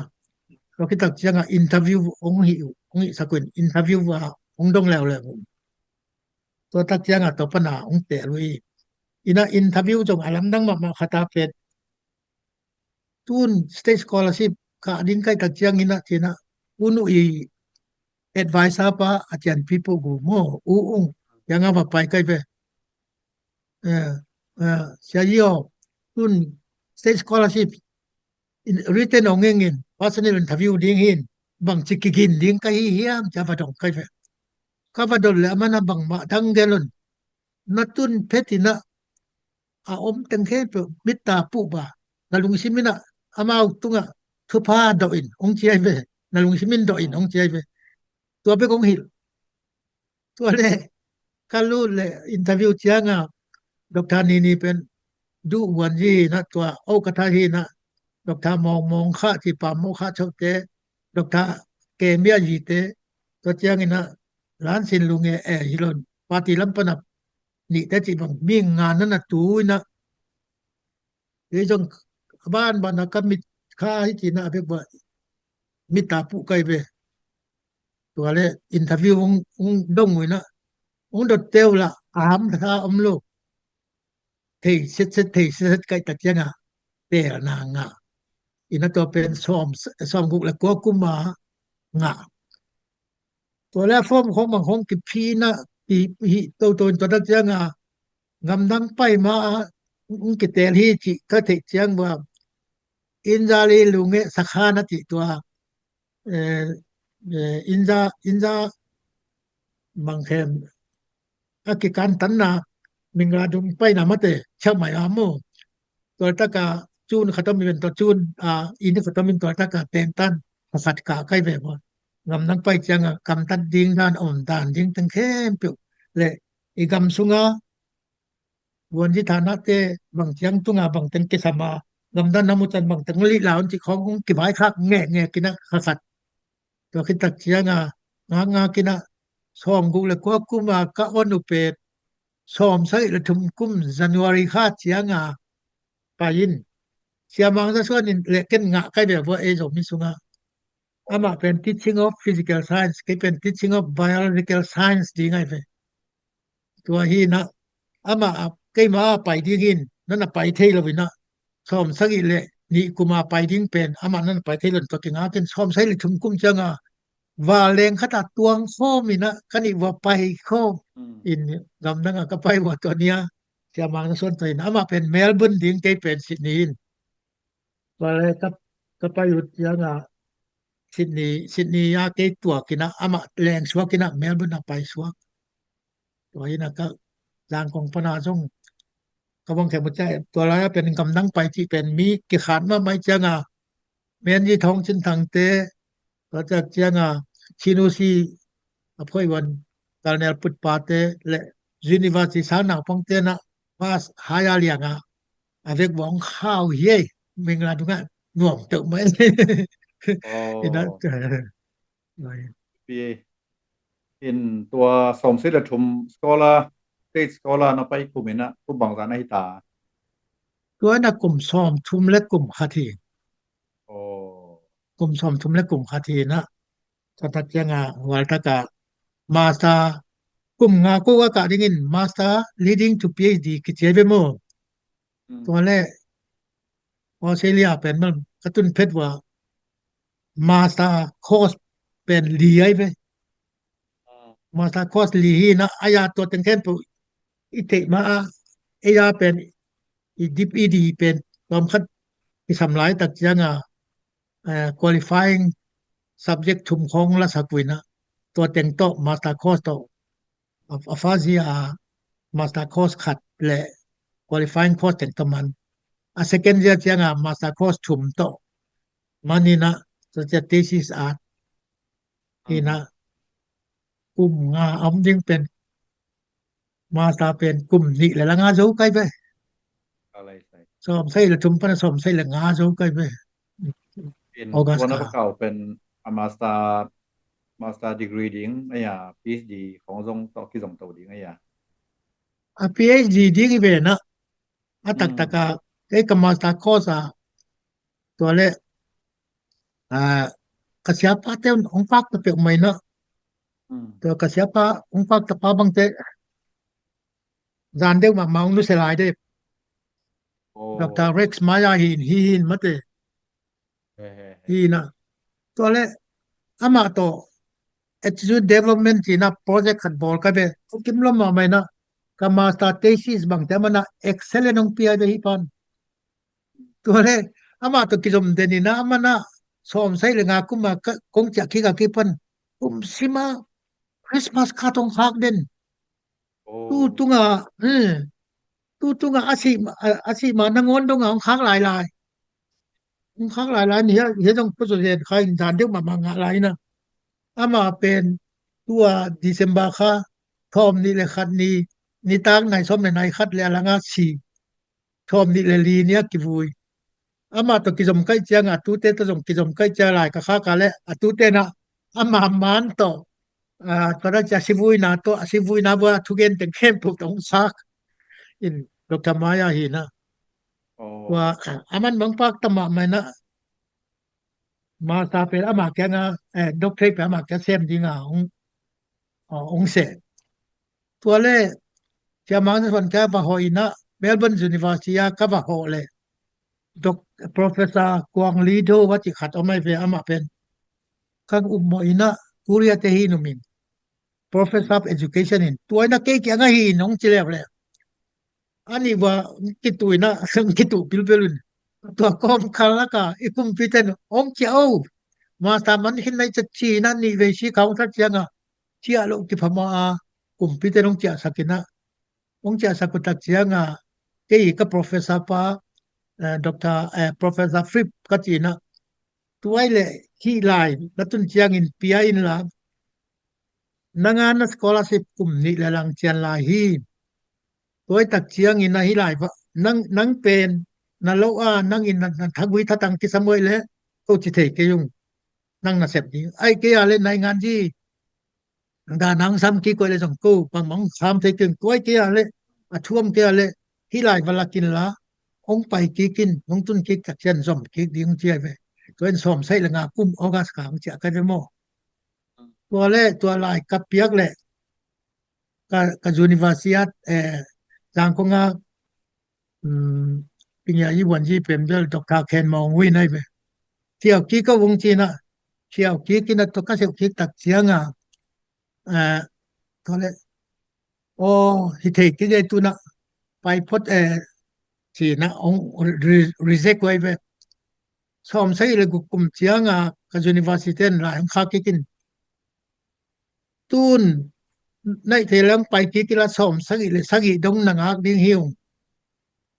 Tua kitak cianga interview ong hi ong hi sakuin interview a ong dong leu leu. Tua tak cianga tua pana ong te lui ina interview zong a lamdang mahmah khata pet tun state scholarship ka ding kai tak ciang ina cina unu i advisor pa a cian pipu gu mo u ung cianga va pai kai ve. Eh, eh, sia yo tun state scholarship in written ong ing in personal interview ding hin bang ci kigin ding ka hi hiam cia va dong kai ve. Ka va don le amana bang ma dang gelon na tun phet ina a om teng khe pe mit ta pu ba na lungsim ina amau tunga thupha do in ong ciai ve na lungsim in do in ong ciai ve. Tua pe kong hil tua le ka lut le interview cianga Doctor Nini pen duh huan zi na tua o ka tha hi na Doctor Mong Mong kha ci pa mo kha chok te Doctor Kemia zi te tua ciang ina lan sin lunge e hilon party lam pana ni te ci bang mi nga na na tu ina ei zong ban ban na ka mit kha hi ci na a bek ba mit ta pu kai ve. Tua le interview ung ung dong ui na ung dot teu la a ham tha om lo thei set set thei set set kai ta cianga tel na nga ina tua pen som som guk le kua kuma nga tua le form khong bang khong ki phi na ki hi to to in tua ta cianga gamdang pai ma a ung ki tel hi ci ka thei ciang ba inza li lunge sakha na ti tua eh, eh, inza inza mangkhem a kikan tanna mingla dung paina mate chak mai amu tua taka chun khatam iben to chun a ini khatam in tua taka tengtan pakhat ka kai ve mo Gamdang pai cianga gamtat ding dan, a om dan ding teng khempeuh le i gam sunga vuanzi thanate bang ciang tunga bang teng kisam a, gamdang na mutan bang teng lih laun ci khong kong kivaikhak ngehngeh kina kha khat. Tua khitak cianga ngakngak kina sawmguk le kua kuma ka on uh pet sawmsagih le thum kum January kha cianga pai in. Sia Mang Za Suan in le ken ngah kai ve vua ei Zomi sunga. Amah pen teaching of physical science, kei pen teaching of biological science ding ai ve. Tua hi na, amah a, keima a pai ding hin, nana pai thei lo ina. Sawmsagih le nih kuma pai ding pen, amah nana pai thei lo in tua kingakin sawmsagih le thum kum cianga. Vanleng khata tuang khawm ina, kani vua pai khawm in gamdanga ka pai vua tua nia. Sia Mang Za Suan tua ina, amah pen Melbourne ding kei pen Sydney in. Tua le ka, ka pai ut cianga Sydney, Sydney a kei tuak ina, amah leng suak ina, Melbourne a pai suak. Tua ina ka Zangkong pana zong ka bang khe mu ciai, tua lai a pen gamdang pai cih pen mi kikhat mahmah cianga, Menzi Thawng Cin Thangte, tua cianga Chin U C a phoih vuan Colonel Put Pate le University sang naupangte na pass haya lianga a vek vong khau hi ei, mingla dunga nuam teuh mai. Ina pi in tua sawmsagih le thum scholar, state scholar na pai kum ina kum bangzan ahi ta? Tua ina kum sawmthum le kum khat hi. Kum sawmthum le kum khat hi na. Tua tak cianga hual taka master kum nga ko a kah dingin master leading to P H D kici ai ve maw. Tua le Australia pen mal ka tun phet vua master course pen li ai ve. Master course li hi na, aya tua teng khempeuh i theih ma a, aya pen i dip i di pen tuam khat i sam lai tak cianga, eh, qualifying subject thum khong la sak uina, tua teng tawh master course tawh a, a first year a master course khat le qualifying course teng tawh man. A second year cianga master course thum tawh man ina, tua cia thesis a ina kum nga a om ding pen master pen kum nih le la nga zo kai ve. Sawmsagih le thum pana sawmsagih le nga zo kai ve. In August tua na ka pakau pen a master, master degree ding aya, P H D khong zong tawh kizom to ding aya? A P H D ding i ve na, a taktaka kei ka master course a tua le, a, ka siapa te hong pakta peuh mai na. Tua ka siapa hong pakta pa bangte zan deuh mahmah hong nusia lai de. Doctor Rex Maya hi in, hi hi in mate. Hi na. Tua le amah tawh attitude development cina project khat bawl ka ve. Tua kim lom mahmah ina ka master thesis bangte amana excellent hong pia ve hi pan. Tua le amah tawh kizom den ina amana sawmsagih le nga kuma kong ciah kik a kipan kum sima Christmas kha tong khak den. Tu tunga, tu tunga a sih, a sih ma nangawn donga hong khak lailai. Hong khak lailai ni hia, hia zong pusu zen kha in zan deuh mahmah ngah lai na. Ama pen tua December kha thawm nih le khat ni, nitak nai sawm le nai khat le a langa si. Thawm nih le li nia kivui. Ama tawh kizom kaih cianga a tute tawh zong kizom kaih cia lai ka khak a le a tute na ama man tawh, a, tua na cia sivuina tawh, a sivuina vua thugen teng khempeuh tawh hong sak in Doctor Maya hi na. Tua, a, aman bang pakta mahmah na. Master pen ama kianga, eh, doctorate pen ama kia sem dinga hong, hong seh. Tua le Sia Mang Za Suan kia va hawh ina Melbourne University a ka va hawh le Doc, Professor Kuang Li Do va ci khat om ai ve ama pen. Kang um mawh ina Korea te hi numin. Professor of Education in. Tua ina kei kianga hi in hong ci leu le. Ani va kitu ina, kitu pilpil in. Tua kawm kal laka i kumpi ten hong cia o. Master man khin nai cia ci ina ni vei si kha hong sa cianga. Cia lo kipha ma a kumpi ten hong cia sak ina. Hong cia sak kutak cianga. Kei ka professor pa, eh, Doctor, eh, Professor Fripp ka ci ina. Tuai le hih lai na tun ciangin pia inla, nanga na scholarship kum nih le lang cian lai hi. Tuai tak ciangin a hih lai va nang, nang pen na lo a, nangin na, na thagui thatang kisam uai le ko ci thei kei ung. Nang na sep ding ai kei a le naingan ji da nang sam kik uai le zong ko bangmang sam thei kei ung. Tuai kei a le a thuam kei a le hih lai va lakin la hong pai kikin hong tun kik tak cian zom kik ding ci ai ve. Tuai in sawm saih le nga kum August kang ciah ka ve maw. Tua le tua lai ka piak le ka, ka university ah, eh, Zangkong ah, um, pinya i wan ji pembel Doctor Khen Maung Win ai ve. Siau kik ka vung cina, siau kik ina to ka siau kik tak cianga, eh, to le, o, hi thei kik ei tuna, pai phot, eh, cina ong re-, reject ai ve. Sawm saih le guk kum cianga ka university ten lai hong kha kikin tun naih thei leng pai kik ila sawm sagih le sagih dong na ngak ding hi ung.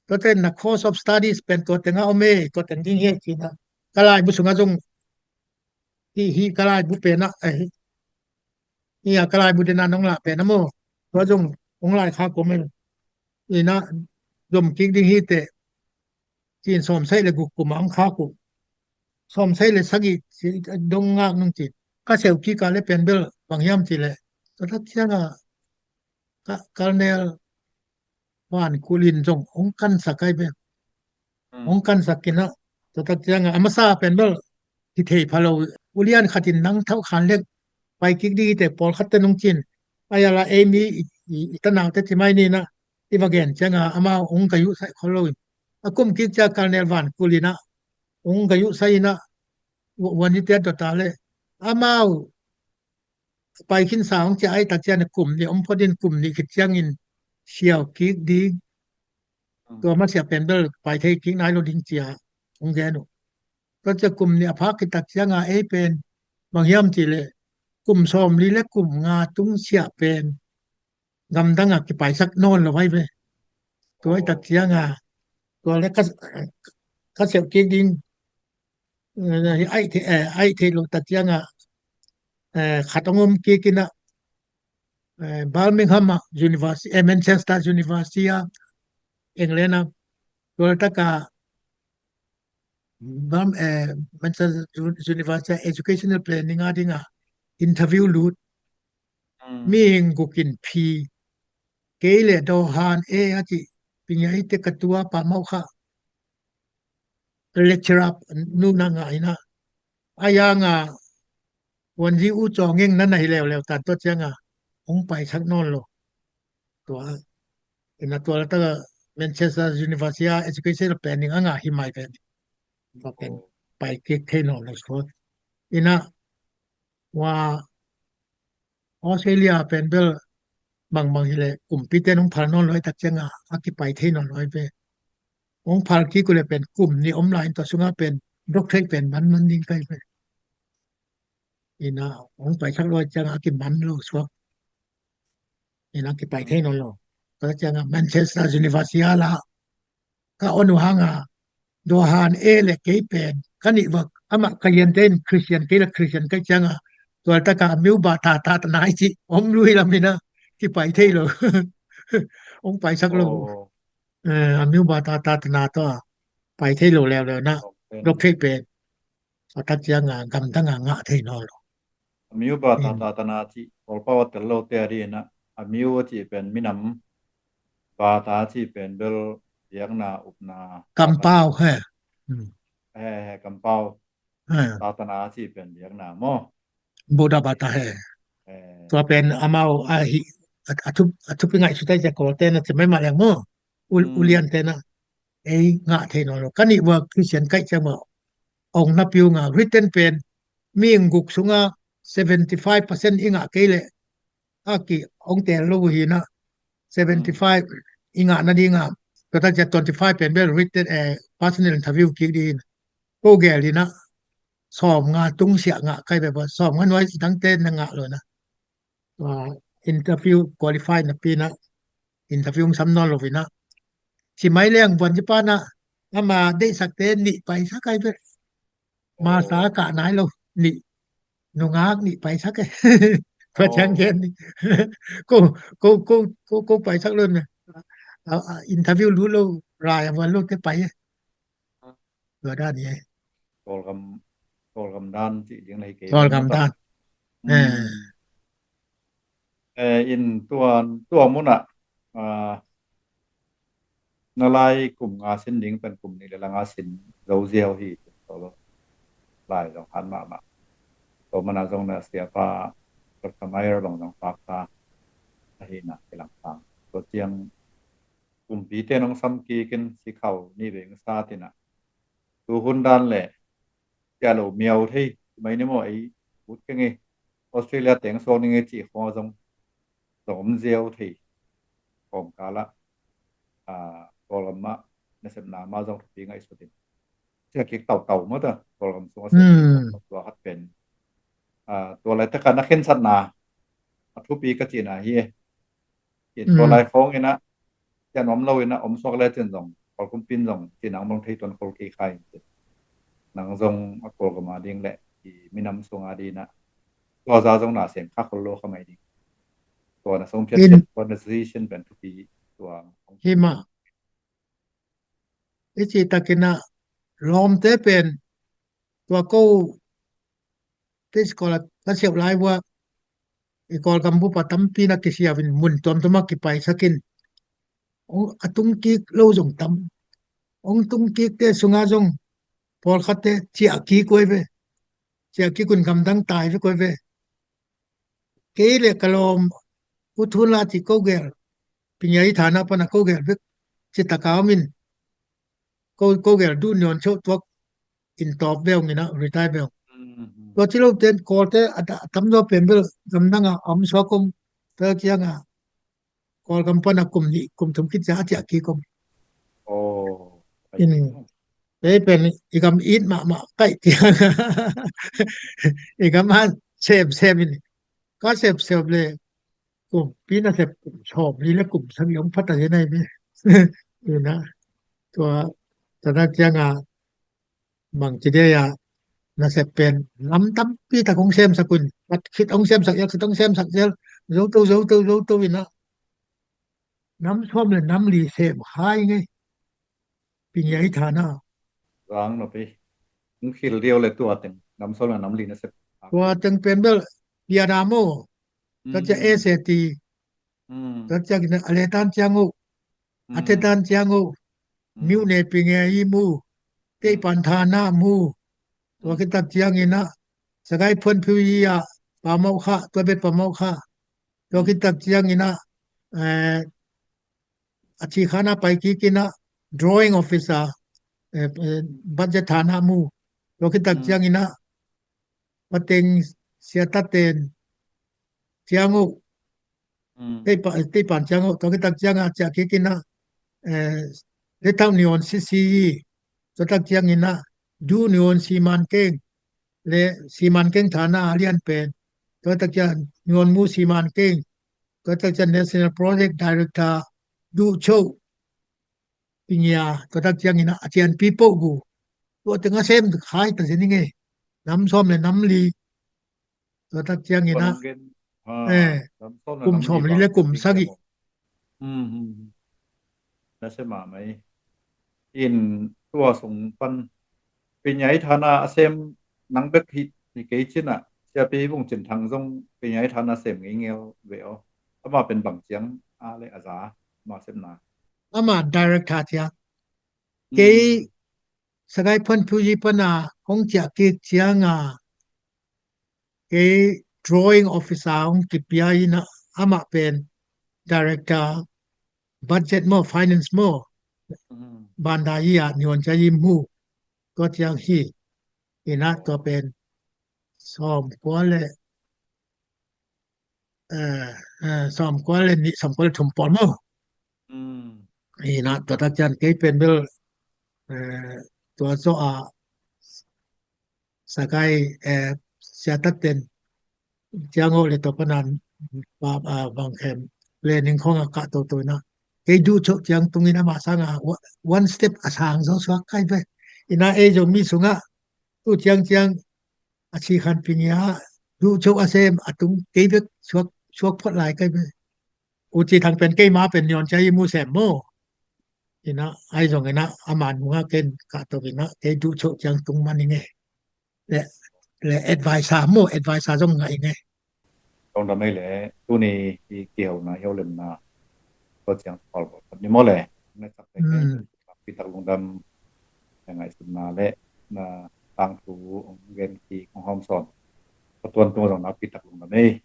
Tua ten na course of studies pen tua tenga om e, tua ten ding hi e cina. Ka laibu sunga zong hi, hi ka laibu pena, eh, hi a ka laibu dena nong lah pena maw. Tua zong hong lai kha kua mel. Ina zom kik ding hi te. Cin sawm saih le guk kuma hong khak uh. Sawm saih le sagih dong ngak nung cin. Ka seu kik a le pen bel bang hiam ci le. Tua tak cianga ka Colonel Van Kulin zong hong kansak ai bel. Hong kansak kina. Tua tak cianga a masa pen bel hi thei pha lo. Ulian khatin nang thau khan lek pai kik ding hi te pawlkhat te nung cin. Ai ala ei mi i, i, i tanau te ci mai ni na. I va gen cianga amau hong ka yuh saih khol lo in. A kum kik cia Colonel Van Kulin a hong ka yuh saih ina. Wan i te a dota le. Amau pai khin sa hong cia ai tak cian kum ni om photin kum ni khit ciangin siau kik ding. Tua masiah pen bel pai thei kik nai lo ding cia hong gen uh. Tua cia kum ni a phak khit tak cianga ei pen bang hiam ci le kum sawm li le kum nga tung siah pen gamdanga kipaisak nawn lo vai ve. Tua i tak cianga tua le ka, ka siau kik ding. Eh, ai thei, eh, ai thei lo tak cianga, eh, khat hong om kik ina, eh, Birmingham a University, eh, Manchester University a England a tua le taka Bam, eh, Manchester University Educational Planning a dinga interview lut. Mi hing gukin phi kei le dohan e a ci pinga i te ka tua pa mau kha lecturer nu na nga ina a yanga wan ji u cawngeng na na hi leuleu tan tua cianga hong paisak nawn lo. Tua ina tua la taka Manchester University a Education Planning a ngah hi mai pen. Tua pen pai kik thei nawn lo suak. Ina wa Australia pen bel bangbang hi le kumpi ten hong phal nawn lo i tak cianga a kipai thei nawn lo i pen. Hong phal kik uh le pen kum ni om lai in tua sunga pen doctorate pen man man ding kai pen. Ina hong paisak lo i cianga a kiman lo suak. Ina kipai thei nawn lo. Ka cianga Manchester University a la ka on uh hanga dohan e le kei pen ka nih vak ama ka yente in Christian kei le Christian kei cianga tual taka a miu ba ta ta ta nai ci om lui lamina kipai thei lo. Hong paisak lo. Eh, a miu ba ta ta ta na to a pai thei lo leuleu na. Dok thei pen a tak cianga gamdanga ngah thei nawn lo. A miu ba ta ta ta na ci Kawlpau a tel lo te a di na a miu a ci pen minam ba ta ci pen bel biakna upna kampau he. He he kampau. He. Ta ta na ci pen biakna maw. Buddha ba ta he. Tua pen amau a hi a thupi ngaih sutai cia Kawlte na ci mai ma leng maw. Ulian te na ei ngah thei nawn lo. Ka nih vua Christian kaih ciang vua ong na piu nga written pen mi ing guk sunga seventy five percent i ngah kei leh a ki ong tel lo uh hi na seventy five i ngah na dinga kata cia twenty five pen bel written eh personal interview kik di hi na ko gel hi na sawm nga tung siah ngah kai bek vua sawm nga nuai dangte na ngah lo na. Interview qualify napi na interview sam nawn lo vina. Ci mai leng vuan ci pana ama deihsakte nih paisak ai ve. Masa kah nai lo. nih, nungak nih paisak e. Tua ciang gen ni. Ko, ko, ko, ko, ko paisak lo na. A, a, interview lut lo, rai a vuan lo te pai e. Tua dan hi e. Kawlgam, Kawlgam dan cih ding na hi kei. Kawlgam dan. Eh, in tua, tua munah, ah, na lai kum nga sin ding pen kum nih le la nga sin zo ziau hi. Tua lo lai zong han mahmah. Tua mana zong na siapa Doctor Mayer bang zong pakta ahi na kilang sang. Tua ciang kumpite nong sam kikin sikhau ni veng sa tina. Tu hun dan le tia lo miau thei mai ni maw ei ut keng ei Australia teng suak ning ei cih khong zong zong om ziau thei kawm kala. Kawlgam mah nasepna mah zong thupi ngaihsutin sia kik tautau mah ta Kawlgam sung a sem tua hat pen tua lai taka na khensatna a thupi ka cihna hi e. In tua lai khawng inah tia nuam lo inah om suak le cin zong Kawlkumpin zong cin ang bang thei tuan khol kei khai in cin nang zong a Kawlgam a ding le i minam sung a ding inah tua za zong na sem kha khol lo kha mai ding. Tua na song phiat phiat tua na decision pen thupi tua hi mah. I cih takinah lawmte pen tua ko te sikol a ka siauh lai vua i Kawlgam bup a tampi na kisiau in mun tuamtuam a kipaisak in a tung kik lo zong tam. Ong tung kikte sunga zong pawlkhatte ciah kik uai ve. Ciah kik un gamdang tai ve koi ve. Kei le ka lawm uthun la ci ko gel pingiai thana pana ko gel vek ci taka om in ko gel duh nion cheuh tuak in tawp veu ngina retire veu. Tua ci lo ten Kawlte a tamzaw pen bel gamdang a om suak om tua cianga Kawlgam pana kum nih kum thum kit cia a ciah kik om. In kei pen i gam it mahmah kaih tiang i gam a sepsep in ka sepsep le kumpi nasep kum sawm li le kum sagih hong phat a hi nai ve. Ina tua tanak cianga bang ci dia nasep pen nam tampi tak hong semsak un khat khit hong semsak el khat hong semsak el zoto zoto zoto ina nam sawm le nam li sem hai ngei. Pingiai thana zang no pi hong khil diau le tua teng nam sawm le nam li nasep tua teng pen bel piada mo. Tua cia S A T tua cia kina a le tan ciang uh a te tan ciang uh miu ne pingiai mu tei pan thana mu. Tua kitak ciang ina sagai phuan phiu i a pamau kha tua bet pamau kha. Tua kitak ciang ina a ci khana pai kik ina drawing officer budget thana mu. Tua kitak ciang ina pateng siataten ciang uh teipan ciang uh tua kitak cianga ciah kik ina le thau nion sisi i tua tak ciang ina du nion siman keng le siman keng thana a lian pen tua tak ciang nion mu siman keng tua tak ciang national project director duh cho pingia tua tak ciang ina a cian pi poh gu tua teng a sem khai ta zin i ngei nam sawm le nam li tua tak ciang ina kum sawm li le kum sagih. Na sem a mai in tua sung pan pingiai thana a sem nang bek hi kei cina siapi vung cin thang zong pingiai thana sem ngei ngel ve aw. Ama pen bang ciang a le a za ama semna ama director ciang kei sagai phuan phiu i pana hong ciah kik cianga kei drawing officer hong kipia ina amah pen director budget maw finance maw banda i a nion cia i mu tua ciang hi ina tua pen sawm kua le sawm kua le nih sawm kua le thum pawl maw. Ina tua tak cian kei pen bel tua zawh a sagai siatakten ciang aw le tua panan bang khem planning khawng a kah toto ina kei duh choh ciang tungin amah sanga one step a sang zo suak kai ve. Ina ei Zomi sungah tu ciang ciang a si khan ping ia, duh cho a sem a tung kei bek suak suak phot lai kai bek. U Ci Thang pen keima pen nion cia i mu sem maw? Ina ai zong ina a man hunga ken ka to ina kei duh cho ciang tung man inge. Le le advisor maw, advisor zong nga inge. Tong da mei le tuni i kihona i holemna ko ciang pawl ko ni maw le. Ne tak te ke pitak lungdam, ngaihsutna le na tangthu ong gen ki kong hawm sawn. Patuan tung zong na pitak lungdam ei.